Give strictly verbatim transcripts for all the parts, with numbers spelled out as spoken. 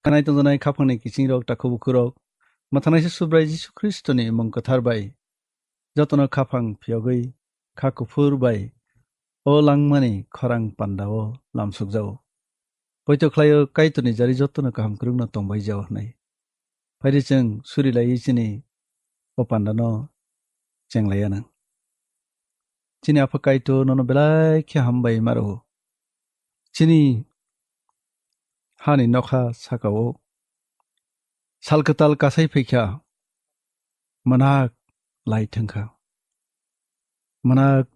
Nai tongjanai khaphangni kiching rok, takhu bukhurok, mathanaisa Subrai Jisu Khristoni mung kwthar bai jotono khaphang phiyogwi kha kuphur bai o langmani khorang pandao lamsukjao. Poito khlaio Kaitorni jari jotono kaham kwrwngno tongbai jao hwnwi. Phaidi chwng suri laiwi chini o pandano cheng laiya nang. Chini Apha Kaitor nono belai khe hambai ma rwo. Chini hani nokha sakao sal kwtal kasai phaikha, manak lai thangkha. Manak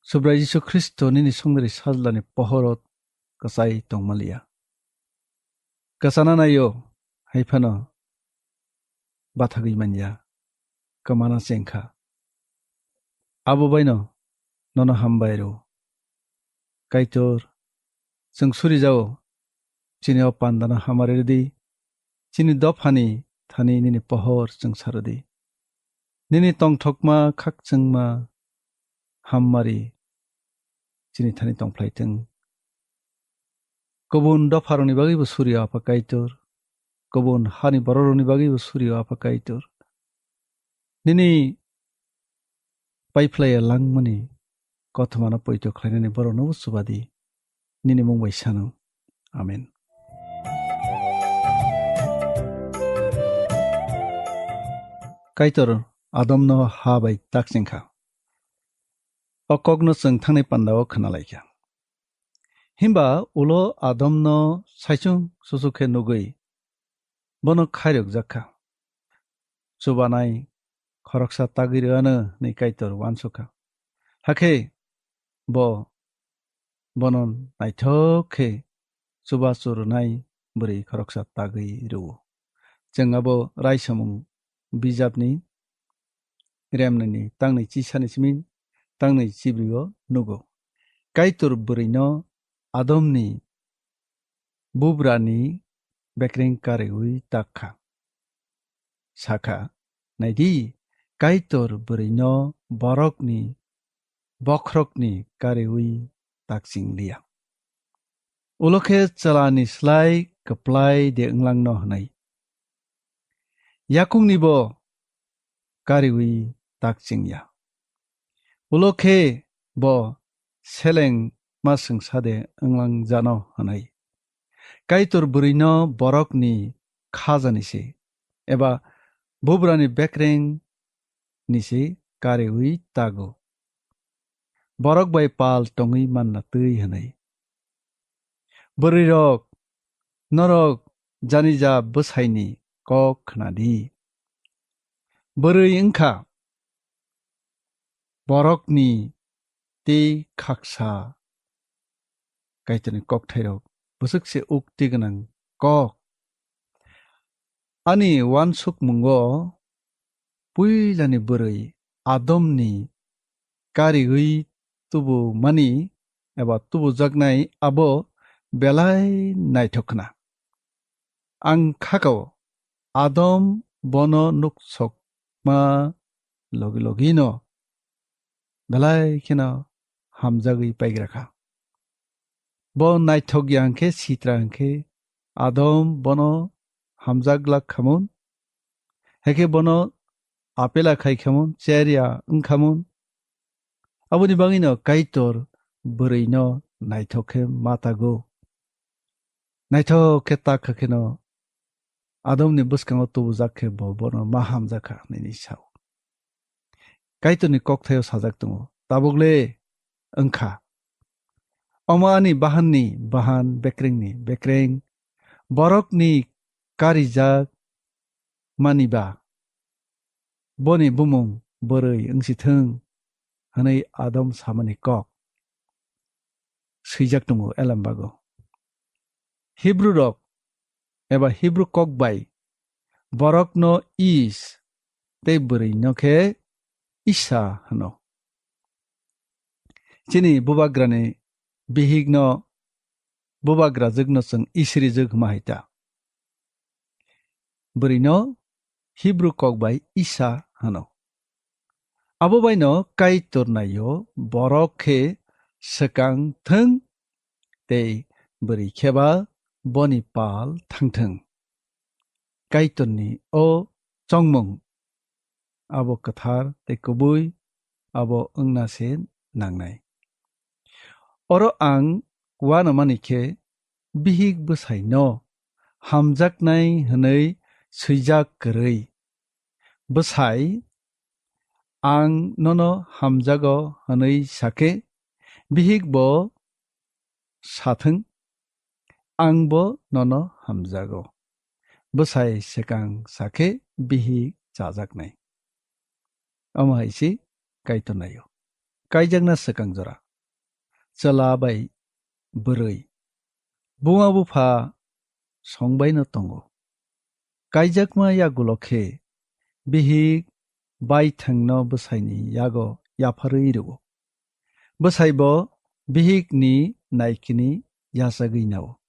Subrai Jisu Khristo nini songmari sajlani pohoro kwchai tongmaliya. Kwchana naio, hai phano bathagwi manya, kwmana chengkha. Abo baino nono hambai rwo. Kaitor, chwng suri jao, chini o pandano hamari rwdi, chini dophani thani nini pohor chwngsa rwdi. Nini tongthokma, khakchangma, hammari chini thani tongphlai thung. Kubun dopharokni bagwibo surio Apha Kaitor, kubun hani bororokni bagwibo surio Apha Kaitor. Nini paiphlaiya langmani kothomano poito khlainani boroknobo chubadi. Nini mung bai sano. Amen. Kaitor Adomno ha bai takchingkha. O kokno chwng thangnai pandao khwnalaikha. Himba ulo Adomno saichung suchuk khe nugwi bono khairokjak kha. Chubanai khoroksa tagwi rwano hwnwi Kaitor uansukha. Hakhe bo bono naithok khe chubachu rwnai bwrwi khoroksa tagwi rwo. Chwng abo Raisamung bijapni remnini tangnwi chisani simi tangnwi chibrio nugo. Kaitor bwrwino Adomni bubrani bekreng kariwi takha. Sakha, naidi, Kaitor bwrwino borokni bokhorokni kariwi takching liya. Ulo khe chwlani slai kwplai de wnglangno hwnwi. Yakungnibo kariwi takching ya. Ulo khe bo seleng ma swngsa de wnglang jano hwnwi. Kaitor bwrwino borokni khajani se, eba bubrani bekreng ni se kariwi tago. Borok bai pal tongwi manna twi hwnwi. Bwrwirok, norok janija bwsaini kok khna di. Bwrwi wngkha borokni tei khaksa Kaitorni kokthairok bwswk se ukti gwnang kok. Ani uansukmungo puilani bwrwi Adomni kariwi tubumani eba tubujaknai abo belai naithok khna. Ang khakao Adom bono nuksokma logi logino belai kheno hamjagwi paigra kha. Bo naithok ya hwnkhe sitra hwnkhe Adom bono hamjak glak khamun, hwnkhe bono apela khai khamun, cherya wng khamun. Aboni bagwino Kaitor bwrwino naithok khe ma tago. Naithok khe tak kha kheno Adomni bwskango tubujak khe bo bono ma hamjak kha hwnwi sao. Kaitorni kokthaio sajak tongo, tabukle wngkha. Omo ani bahanni bahan, bekrengni bekreng, borokni karijak maniba, boni bumung bwrwi wngsithwng, hwnwi Adam samani kok swijak tongo elembago. Hibru rok eba Hibru kok bai borokno Is tei bwrwino khe Isa hwno. Chini bubagrani bihikno, bubagrajwkno chwng Isrijwk hwma hai ta. Bwrwino Hibru kok bai Isa hwno. Abo baino Kaitor naio borok khe swkang thwng tei bwrwi kheba boni pal thangthwng. Kaitorni o chongmung abo kwthar tei kubui abo wngna se nangnai. Oro ang uanamani khe bihik bwsaino hamjaknai hwnwi swijak kwrwi. Bwsai, ang nono hamjago hwnwi sakhe, bihik bo sathwng, ang bo nono hamjago. Bwsai swkang sakhe bihik chajaknai. Omo hai se Kaitor naio. Kaijakna swkang jora. Chwla bai bwrwi. Buma bupha songbaino tongo. Kaijakma yagulo khe bihik baithangno bwsaini yago yapharwi rwo. Bwsaibo bihikni naikini yachagwi nao.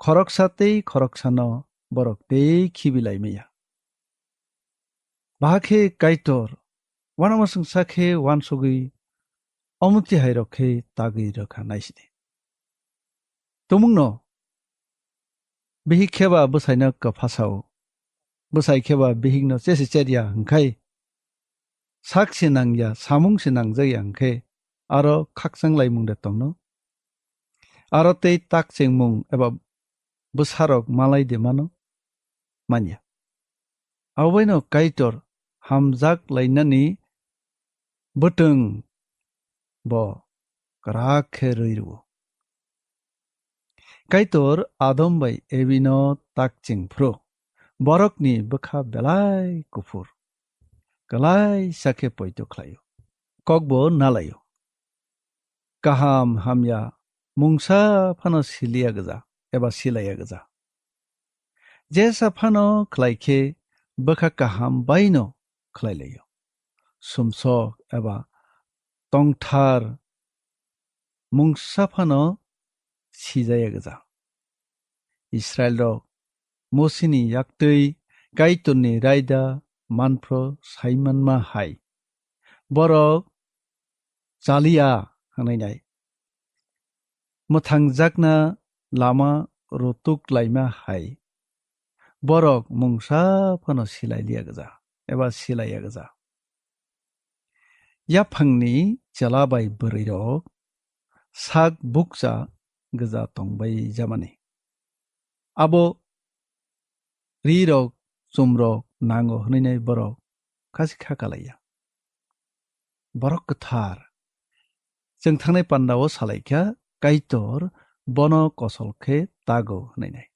Khoroksa tei khoroksano borok tei khibilaimaya. Bahai khe Kaitor, uanamasingcha khe uansugwi omo twi hairok khe tagwi rwkha naisidi. Tumungno bihik kheba bwsaino kwphasao, bwsai kheba bihikno chesi cherya hwnkhe, sak se nangya, samung se nangjakya hwnkhe, aro khakchang laimung de tongno? Aro tei tak chengmung eba bwsarok malai de mano? Manya. Aboino Kaitor hamjak lainani bwtwng bo kwrak khe rwi rwo. Kaitor Adam bai Evi no tak chengphuru, borokni bwkha belai kuphur, kwlaisa khe poito khlaio, kokbo nalaio. Kaham hamya mungsa phano siliya gwja eba silaiya gwja. Jesa phano khlai khe bwkha kaham baino khlai laio. Sumsok eba tongthar mungsa phano sijaya gwja. Israilrok Mosini yaktwi Kaitorni raida manphro saimanma hai. Borok chaliya hwnwi nai. Mwthangjakna lama rutuk laima hai. Borok mungsa phano silai liya gwja eba silaiya gwja. Yaphangni chwla bai bwrwirok sak bukcha gwja tongbai jamani. Abo rirok chumrok nango hwnwi nai borok khasi kha kalaiya. Borok kwthar. Chwng thangnai pandao salaikha, Kaitor bono kosol khe tago hwnwi nai.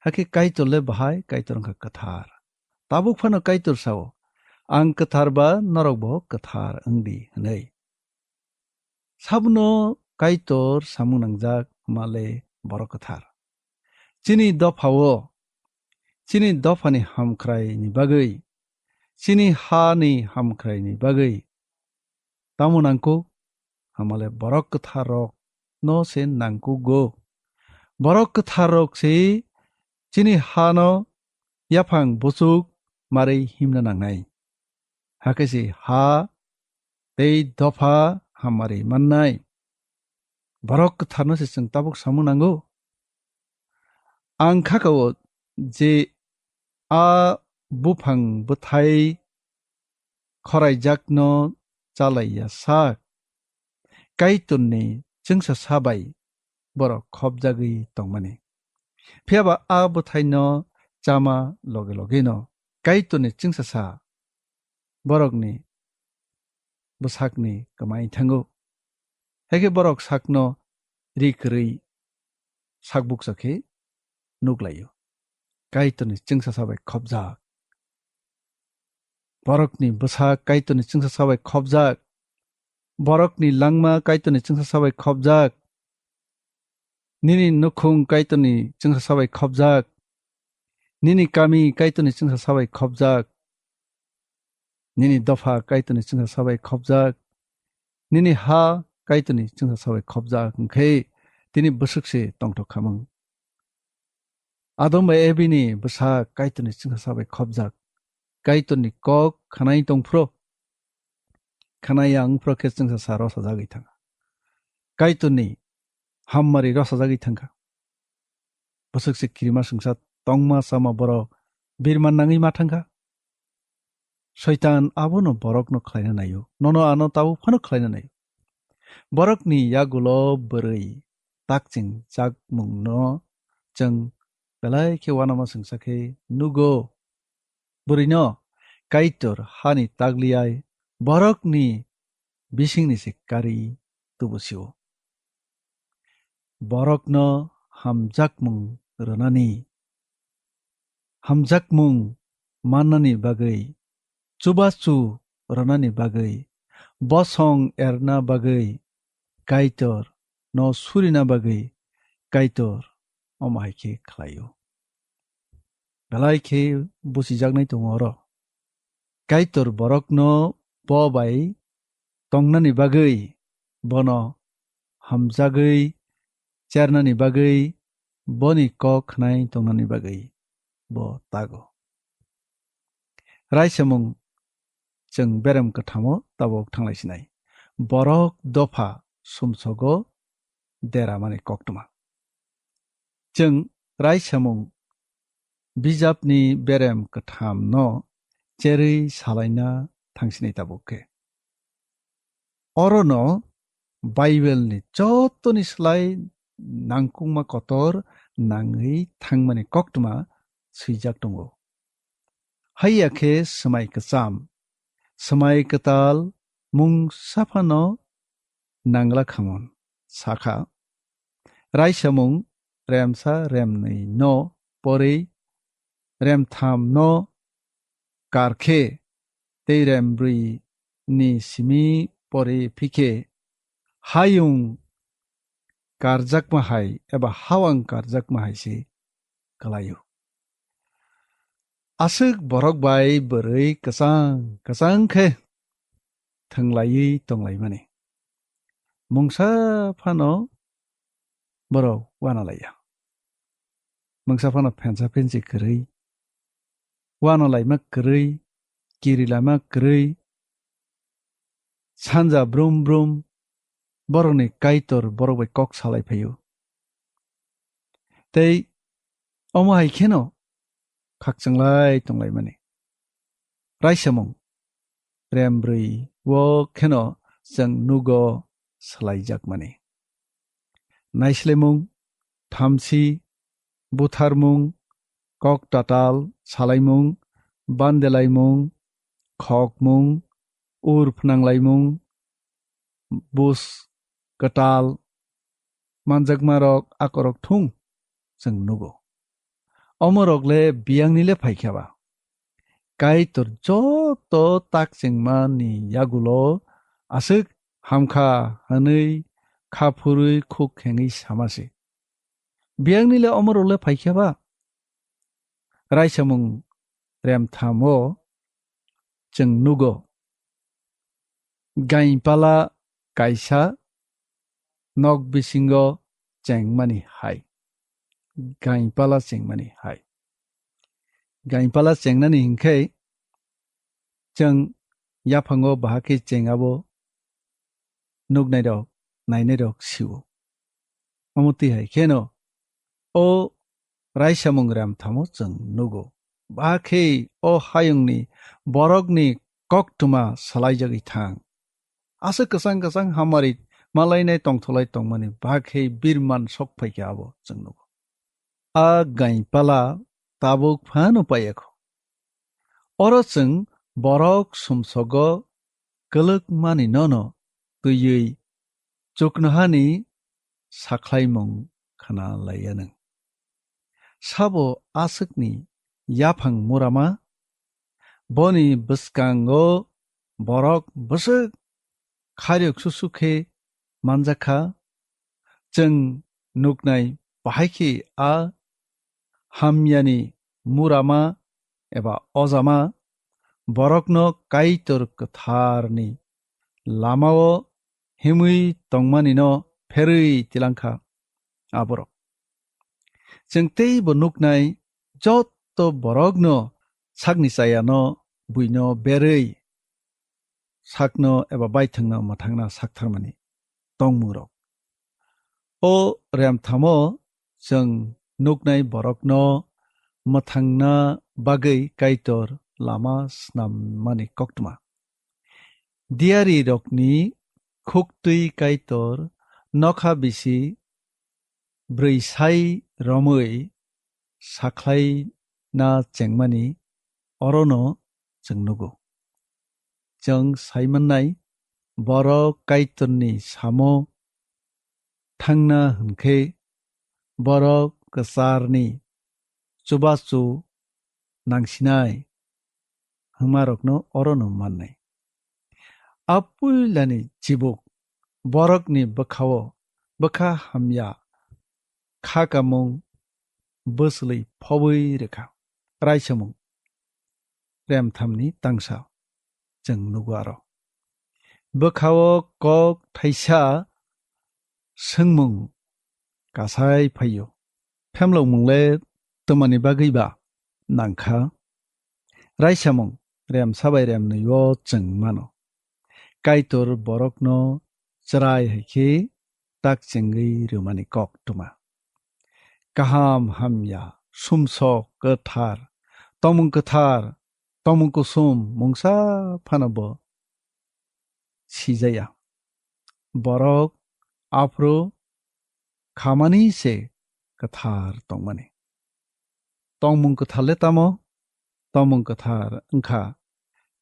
Hakhe Kaitor le bahai? Kaitor wngkha kwthar. Tabuk phano Kaitor sao, "Ang kwthar ba norok bo kwthar wng di," hwnwi. Sabuno Kaitor samung nangjak hwnma le borok kwthar. Chini dophao, chini dophani hamkhraini bagwi, chini hani hamkhraini bagwi tamo nangkuk? Hamale borok kwthar rok no se nangkukgo. Borok kwthar rok se chini hano yaphang buchuk marwi himna nangnai. Hakhe se ha tei dopha hamari mannai. Borok kwtharno se chwng tabuk samung nango. Ang kha kao je a buphang bwthai khoraijakno chalaiya sak, Kaitorni chwngsa sa bai borok khopjagwi tongmani. Phiya ba a bwthaino chama loge logeno Kaitorni chwngsa sa borokni bwsakni kwmai thango. Hakhe borok sakno ri kwrwi sak bukcha khe nuklaio. Kaitorni chwngsa sa bai khopjak. Borokni bwsak Kaitorni chwngsa sa bai khopjak. Borokni langma Kaitorni chwngsa sa bai khopjak. Nini nukhung Kaitorni chwngsa sa bai khopjak. Nini kami Kaitorni chwngsa sa bai khopjak. Nini dopha Kaitorni chwngsa sa bai khopjak. Nini ha Kaitorni chwngsa sa bai khopjak hwnkhe tini bwswk se tongthok khamung. Adam bai Evi ni bwsak Kaitorni chwngsa sa bai khopjak. Kaitorni kok khanai tongphro, khanai ya wngphro khe chwngsa sa rosajagwi thangkha. Kaitorni hammari rosajagwi thangkha. Bwswk se kirima swngsa tongma sama borok birman nangwi ma thangkha. Soitan abono borokno khlaina naio, nono ano tabuk phano khlaina naio. Borokni yagulo bwrwi takching jakmungno chwng belai khe uanama swngsa khe nugo. Bwrwino Kaitor hani tagliyai borokni bisingni se kari tubu sio. Borokno hamjakmung rwnani, hamjakmung mannani bagwi, chubachu rwnani bagwi, bosong erna bagwi, Kaitor no surina bagwi Kaitor omo hai khe khlaio. Belai khe busijaknai tongo oro. Kaitor borokno bo bai tongnani bagwi, bono hamjagwi chernani bagwi, boni kok khnai tongnani bagwi bo tago. Raisamung chwng berem kwthamo tabuk thanglai sinai. Borok dopha sumsogo deramani koktwma. Chwng raisamung bijapni berem kwthamno cherwi salaina thangsinai tabuk khe. Orono Bible ni jotoni slai nangkukma kotor nangwi thangmani koktwma swijak tongo. Haiya khe swmai kwcham, swmai kwtal mungsa phano nangla khamon sakha. Raisamung remsa remnwi no porwi remtham no karkhe tei rembrwi ni simi porwi phikhe hayung karjakma hai eba hawang karjakma hai se kwlaio. Aswk borok bai bwrwi kwchang kwchang khe thwnglaiwi tonglaimani. Mungsa phano borok uanalaiya. Mungsa phano phensa phensi kwrwi, uanalaima kwrwi, kirilaima kwrwi, sanja brum brum borokni Kaitor borok bai kok salai phaio. Tei omo hai kheno khakchanglai tonglaimani. Raisamung rembrwi o kheno chwng nugo swlaijakmani. Naislemung, thamsi, butharmung, kok tatal salaimung, bandelaimung, khokmung, ur phnanglaimung, bus kwtal manjakmarok akorok thung chwng nugo. Omorok le biyangni le phaikha ba? Kaitor joto takchengmani yagulo aswk hamkha hwnwi kha phurwi khuk khengwi sama se. Biyangni le omorok le phaikha ba? Raisamung remthamo chwng nugo. Gainpala kaisa nok bisingo chengmani hai. Gainpala chengmani hai. Gainpala chengnani hinkhe chwng yaphango bahai khe chengabo nuknairok, nainairok sio. Omo twi hai kheno o raisamung remthamo chwng nugo. Bahai khe o hayungni borokni koktwma swlaijagwi thang. Aswk kwchang kwchang hamari malainai tongtholai tongmani bahai khe birman sok phaikha abo chwng nugo. A gainpala tabuk phano paiyakho. Oro chwng borok sumsogo kwlwkmani nono twiwi chuknohani sakhlaimung khna laiya nwng. Sabo aswkni yaphang murama? Boni bwskango borok bwswk khairok susu khe manjakha. Chwng nuknai bahai khe a hamyani murama eba ojama borokno Kaitor kwtharni lamao himwi tongmanino pherwi tilangkha aborok. Chwng teibo nuknai joto borokno sakni chayano buino berwi sakno eba baithangno mwthangna saktharmani tongmungrok. O remthamo chwng nuknai borokno mwthangna bagwi Kaitor lama snammani koktwma. Diyarirokni khuktwi Kaitor nokha bisi bwrwi sai romwi sakhlaina chengmani orono chwng nugo. Chwng sai mannai, borok Kaitorni samo thangna hwn khe borok kwcharni chubachu nangsinai hwnmarokno orono mannai. A puilani chibuk borokni bwkhao bwkha hamya kha kamung bwswlwi phobwi rwkha. Raisamung remthamni tangsa chwng nugo aro. Bwkhao kok thaisa swngmung kasai phaio. Phemlokmung le twmani bagwi ba nangkha? Raisamung remsa bai remnwi o chwng mano. Kaitor borokno chwrai hai khe tak chengwi rwmani koktwma. Kaham hamya, sumsok kwthar, tongmung kwthar, tongmung kusum mungsa phano bo sijaya. Borok aphuru khamani se kwthar tongmani. Tongmung kwthar le tamo? Tongmung kwthar wngkha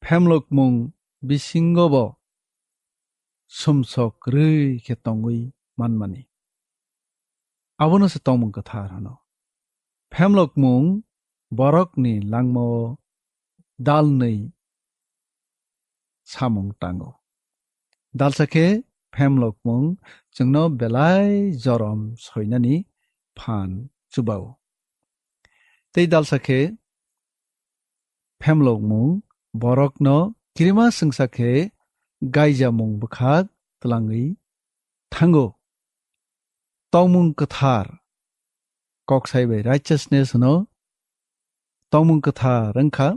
phemlokmung bisingo bo sumsok rwi khe tongwi manmani. Abono se tongmung kwthar hwno. Phemlokmung borokni langmao dalnwi samung tango. Dalsa khe phemlokmung chwngno belai jorom soinani phan chubao. Tei dalsa khe phemlokmung borokno kirima swngsa khe gaijamung bwkhak twlangwi thango. Tongmung kwthar, kok sai bai righteousness hwno, tongmung kwthar wngkha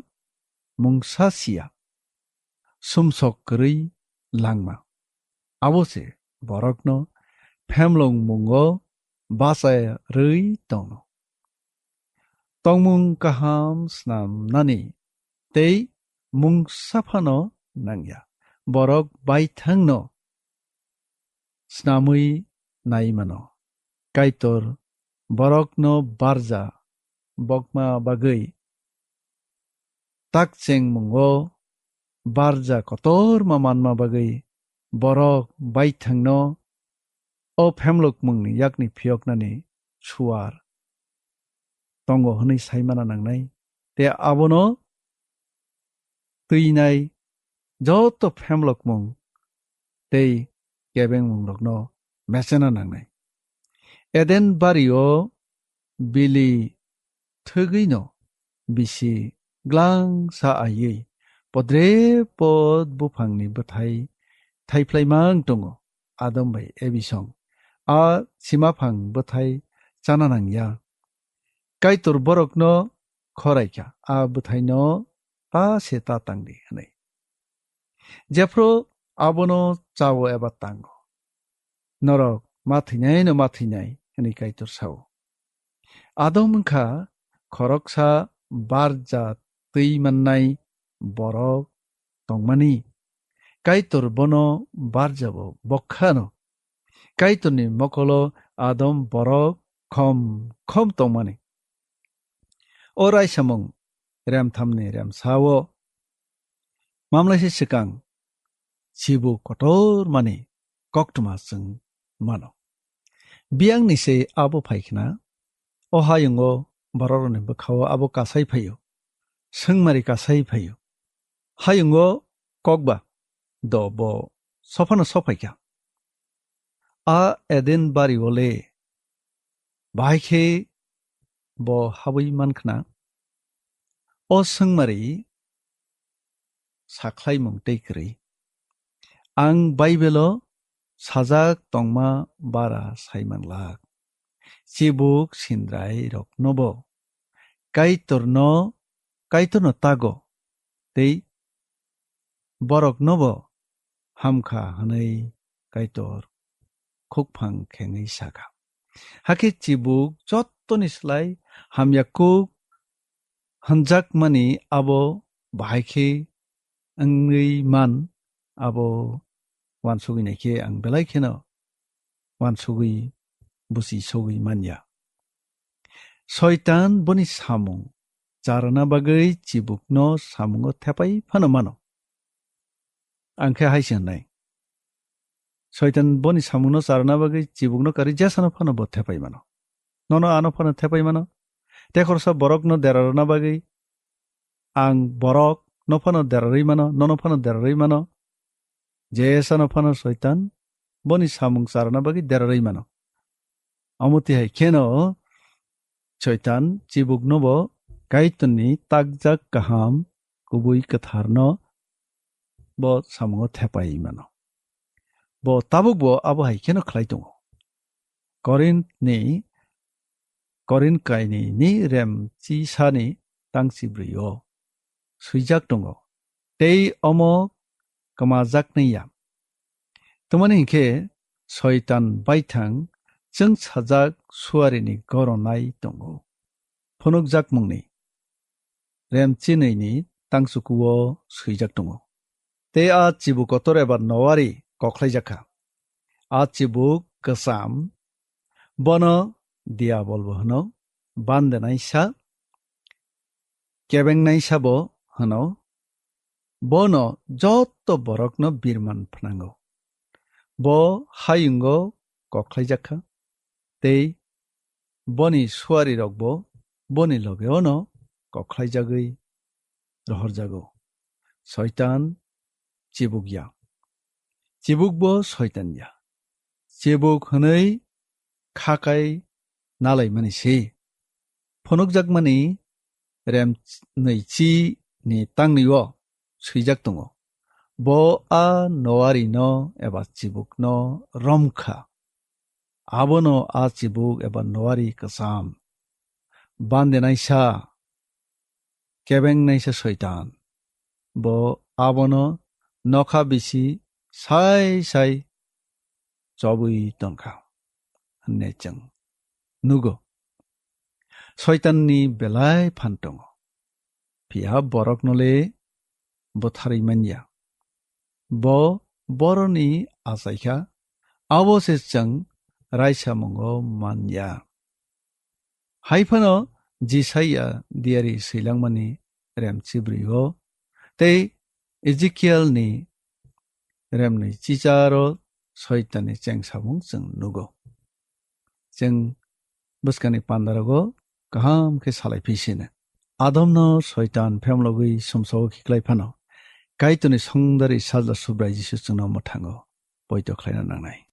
mungsa sia, sumsok kwrwi langma. Abo se borokno phemlokmungo bachai rwi tongno. Tongmung kaham snamnani tei mungsa phano nangya. Borok baithangno snamwi nai mano. Kaitor borokno barja bokma bagwi takchengmungo barja kotorma manma bagwi borok baithangno o phemlokmungni yakni phiyoknani suar tongo hwnwi sai mana nangnai. Tei abono twinai joto phemlokmung tei kebengmungrokno mechena nangnai. Eden bario bili thwgwino bisi glangsa aiwi podre pod buphangni bwthai thaiphlaimang tongo, Adam bai Evi song. A simaphang bwthai chana nangya. Kaitor borokno khoraikha, a bwthaino ta se ta tangdi hwnwi. Jephru abono chao eba tango, norok ma thwinaino ma thwinai hwnwi Kaitor sao. Adam wngkha khoroksa barja twi mannai borok tongmani. Kaitor bono barjabo bokkhano. Kaitorni mokolo Adam borok khom khom tongmani. O raisamung remthamni remsao mamlaisa swkang chibu kotormani koktwma chwng mano. Biyangni se abo phaikhna, o hayungo bororokni bwkhao abo kasai phaio, swngmari kasai phaio. Hayungo kokba do bo sophano sophaikha. A Eden bario le bahai khe bo habwi mankhna. O swngmari sakhlaimung tei kwrwi. Ang Baibelo sajak tongma bara saimanglak. Chibuk sindrai roknobo Kaitorno, Kaitorno tago tei boroknobo hamkha hwnwi Kaitor khukphang khengwi sakha. Hakhe chibuk jotto Aboni slai hamya kuk hwnjakmani abo bahai khe wngwi man, abo uansugwi nai khe ang belai kheno uansugwi buchi sogwi man ya. Soitan boni samung charwna bagwi chibukno samungo thepai phano mano. Ang khe hai se hwnnai, Soitan boni samungno charwna bagwi chibukno karwi jesano phano bo thepai mano. Nono ano phano thepai mano. Tei khoroksa borokno derarwna bagwi ang borokno phano derarwi mano, nono phano derarwi mano. Jesano phano Soitan boni samung charwna bagwi derarwi mano. Omo twi hai kheno Soitan chibukno bo Kaitorni takjak kaham kubui kwtharno bo samungo thepai mano. Bo tabukbo abo hai kheno khlai tongo. Korinthni, Korinth kainwini rem chisani tangchi brwi-o swijak tongo, tei omo kwmajaknai ya. Tamani hinkhe Soitan baithang chwngsajak suarini goronai tongo. Phunukjakmungni rem chinwini tangchukuo swijak tongo. Tei a chibuk kotor eba nowari kokhlaijak kha. A chibuk kwcham, bono Diabol bo hwno, bandenaisa, kebengnaisa bo hwno, bono joto borokno birman phnango. Bo hayungo kokhlaijak kha, tei boni suarirokbo boni logeo'-no kokhlaijagwi rohorjago. Soitan chibuk ya. Chibukbo Soitan ya. Chibuk hwnwi khakai nalaimani se. Phunukjakmani rem nwichi ni tangni-o swijak tongo. Bo a nowari no eba chibuk no rom kha. Abono a chibuk eba nowari kwcham, bandenaisa, kebengnaisa Soitan. Bo abono nokha bisi sai sai chobwi tongkha hwnwi chwng nugo. Soitanni belai phan tongo, phiya borokno le butharwi man ya. Bo boroni achai kha, abo se chwng raisamungo man ya. Hai phano Jisaia diyari swilangmani rem chibrwi-o tei Ezekielni remni chicharo Soitanni chengsamung chwng nugo. Chwng bwskangni pandarogo kaham khe salai phi sino. Adomno Soitan phemlogwi sumsao khiklai phano, Kaitorni songdari Sajla Subrai Jisu chwngno mwthango poito khlaina nangnai.